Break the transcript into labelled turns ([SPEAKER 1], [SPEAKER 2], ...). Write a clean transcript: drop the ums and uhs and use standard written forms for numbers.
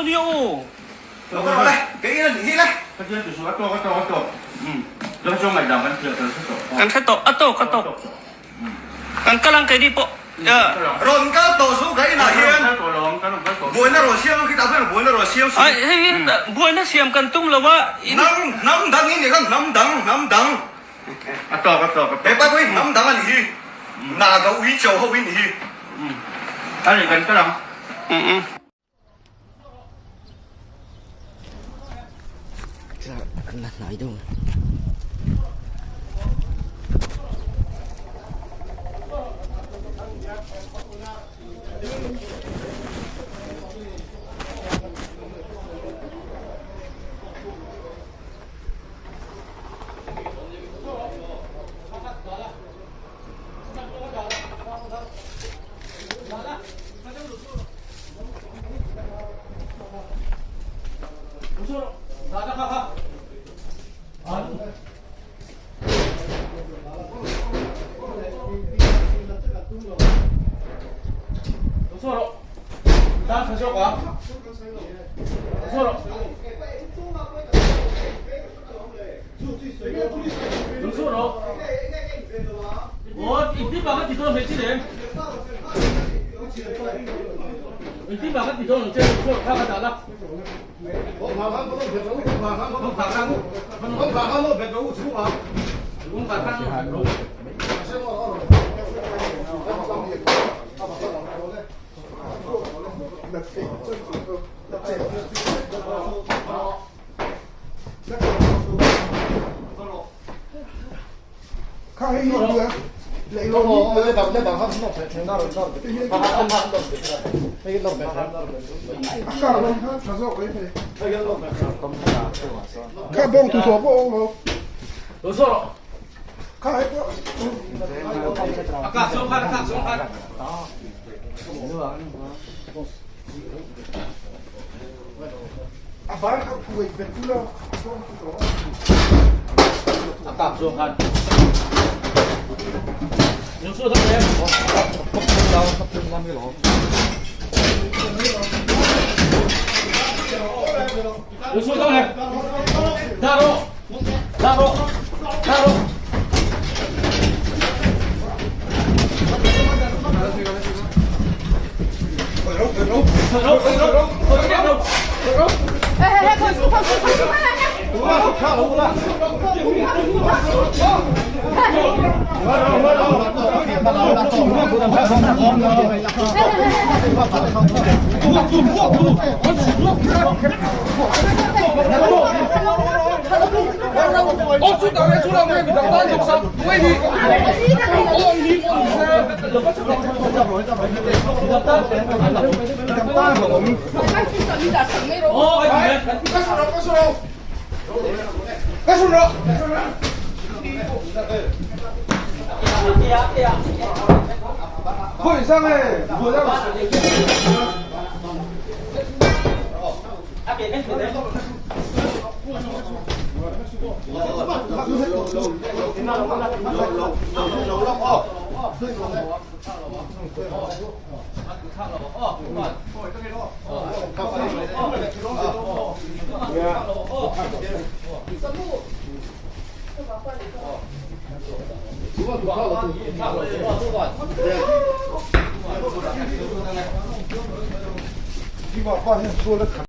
[SPEAKER 1] nia aw.
[SPEAKER 2] Lo ka rawh le, kei in a nih hi le.
[SPEAKER 3] Ka chian ti suh, a tawk a tawk a tawk. Umm, lo chu ngaihdan kan hriat kan hre tawh.
[SPEAKER 1] Kan hre tawh, a tawk a tawk. Kan kal ang keini pawh.
[SPEAKER 2] Rawn kal tawh suh ka inah hian buaina rawn siam ang khitah hian buaina rawn siam suh.
[SPEAKER 1] Ai hei hi buaina siam kan tum lo a.
[SPEAKER 2] Hnam hnam dang i nih kha hnam dang hnam dang.
[SPEAKER 3] A tawk a tawk a tawk.
[SPEAKER 2] He pa pawh hi hnam dang a nih hi. Naga ui cho ho i nih hi.
[SPEAKER 3] A nih kan kal ang.
[SPEAKER 4] Kan la hnai deuh.